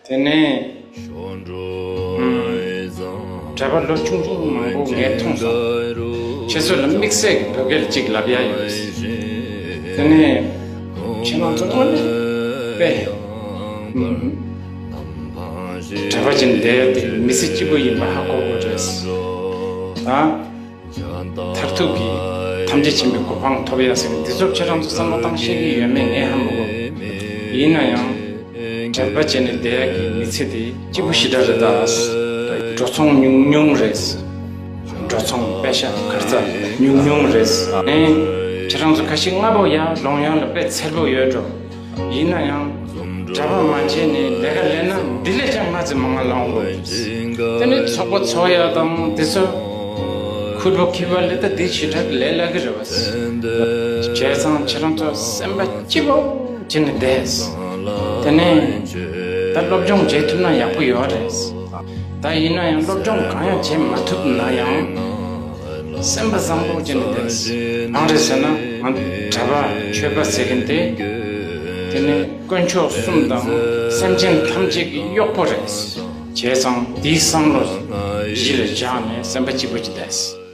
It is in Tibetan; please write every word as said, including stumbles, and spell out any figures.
དེ་ནས་ཨུམ། གྲྭ་པ་ལོ་ཆུང་ཆུང་མང་པོ་ངས་མཐོང་སོང་། ཁྱེད་ཚོ་ལ་དམིགས་བསལ་གྱི་བོད་སྐད་ཅིག་ལབ་ཡ་ཡོད། དེ་ནས་ཁྱེད་རང་ཚོ་དངོས་གནས་དཔེ་ཨུམ། གྲྭ་པ་ཅིག་བསྡད་ཡ་དེ་མི་ཚེ་སྐྱིད་པོ་ཡིན་པ་ཧ་གོ་དགོས་རེད། ད། མཐར་ཐུག་གི་ཐམས་ཅད་མཁྱེན་པའི་གོ་འཕང་ཐོབ་ཡ་ཟེར་ནས་འདི་ཚོ་ཁྱེད་རང་ཚོ་བསམ་བློ་བཏང་ཤེས་ཀྱི་ཡོད་མེད་ངས་ཧ་མ་གོ། ཡིན་ན་ཡང་གྲྭ་པ་བྱས་ནས་བསྡད་ཡ་གི་མི་ཚེ་དེ་སྐྱིད་པོ་ཞེ་དྲག་རེད་ད། འགྲོ་སོང་ཉུང་ཉུང་རེད། འགྲོ་སོང་པེ་ཤ་གར་ཙ་ཉུང་ཉུང་རེད། ཨེ། ཁྱེད་རང་ཚོ་ཁ་ཤས་སྔ་པོ་ཡར་ལོང་ཡ་ལ་དཔེ་འཚེར་པོ་ཡོད་འགྲོ། ཡིན་ན་ཡང་གྲྭ་པ་མ་བྱས་ནས་ལས་ཀ་ལས་ན་འདི་ལས་ཀྱང་སྔ་ཙམ་མང་ང་ལོང་དགོས། དེ་ནས་ཚོགས་པ་ཚོགས་ཡ་དང་དེ་ཚོ་ཁུར་པོ་ཁྱི་པ་ལས་ད་འདི་ཞེ་དྲག་ལས་སླ་གི་རེད་བ། བྱས་ཙང་ཁྱེད་རང་ཚོ་སེམས་པ་སྐྱིད་པོ་བྱས་ནས་བསྡད། དེ་ནས་ད་སློབ་སྦྱོང་བྱེད་ཐུབ་ན་ཡག་པོ་ཡོད་རེད། ད་ཡིན་ན་ཡང་སློབ་སྦྱོང་གང་ཡང་བྱེད་མ་ཐུབ་ན་ཡང་། སེམས་པ་བཟང་པོ་བྱས་ནས་བསྡད། གང་རེད་ཟེར་ན་ང་གྲྭ་པ་ཆོས་པ་ཟེར་མཁན་དེ། དེ་ནི་དཀོན་མཆོག་གསུམ་དང་སེམས་ཅན་ཐམས་ཅད་ཀྱི་གཡོག་པོ་རེད། བྱས་ཙང་དེའི་བསམ་བློ་གཞི་ལ་བཞག་ནས་སེམས་པ་སྐྱིད་པོ་ཅིག་བསྡད།